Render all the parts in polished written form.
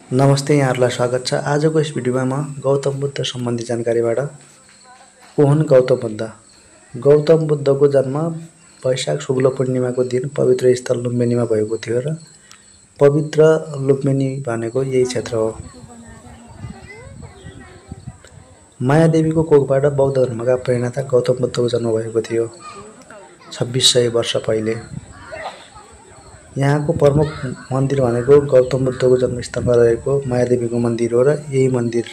नमस्ते, यहाँहरूलाई स्वागत छ। आजको यस भिडियोमा म गौतम बुद्ध सम्बन्धी जानकारीबाट को हुन् गौतम बुद्ध। गौतम बुद्धको जन्म वैशाख शुक्ल पूर्णिमाको दिन पवित्र स्थल लुम्बिनीमा भएको थियो र पवित्र लुम्बिनी भनेको यही क्षेत्र हो। मायादेवीको कोखबाट बौद्ध धर्मका प्रेरणा गौतम बुद्धको जन्म भएको थियो 2600 वर्ष पहिले। यहाँको प्रमुख मन्दिर भनेको गौतम बुद्धको जन्मस्थलमा रहेको मायादेवीको मन्दिर हो र यही मन्दिर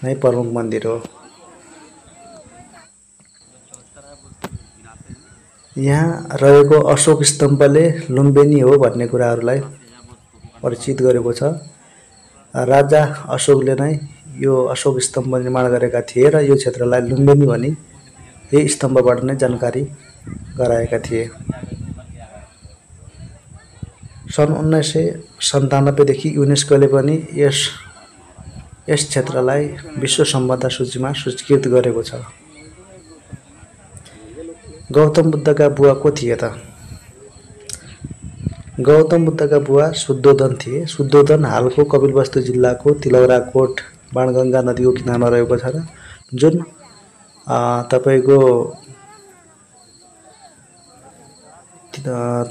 नै प्रमुख मन्दिर हो। यहाँ रहेको अशोक स्तम्भले लुम्बिनी हो भन्ने कुराहरूलाई परिचित गरेको छ। राजा अशोकले नै यो अशोक स्तम्भ निर्माण गरेका थिए र यो क्षेत्रलाई लुम्बिनी भनी यही स्तम्भबाट नै जानकारी गराएका थिए। सन् 1997 देखि युनेस्कोले पनि यस क्षेत्रलाई विश्व सम्पदा सूचीमा सूचीकृत गरेको छ। गौतम बुद्धका बुवा को थिए त? गौतम बुद्धका बुवा शुद्धोधन थिए। शुद्धोधन हालको कपिलवस्तु जिल्लाको तिलौराकोट बाणगङ्गा नदीको किनारमा रहेको छ र जुन तपाईको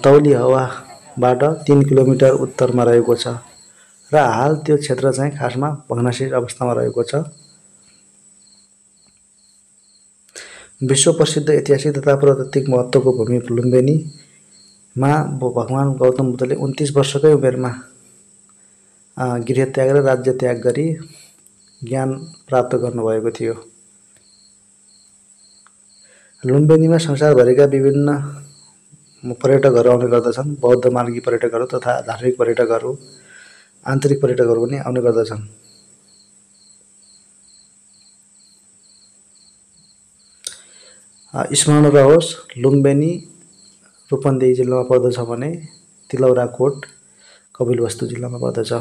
तौली हावाबाट 3 किलोमिटर उत्तरमा रहेको छ र हाल त्यो क्षेत्र चाहिँ खासमा भग्नाशेष अवस्थामा रहेको छ। विश्व प्रसिद्ध ऐतिहासिक तथा पुरातात्विक महत्त्वको भूमि लुम्बिनीमा भगवान गौतम बुद्धले 29 वर्षकै उमेरमा गृह त्याग र राज्य त्याग गरी ज्ञान प्राप्त गर्नुभएको थियो। लुम्बिनीमा संसारभरिका विभिन्न पर्यटकहरू आउने गर्दछन्। बौद्ध मार्गी पर्यटकहरू तथा धार्मिक पर्यटकहरू, आन्तरिक पर्यटकहरू पनि आउने गर्दछन्। स्मरण रहोस्, लुम्बिनी रूपन्देही जिल्लामा पर्दछ भने तिलौराकोट कपिलवस्तु जिल्लामा पर्दछ।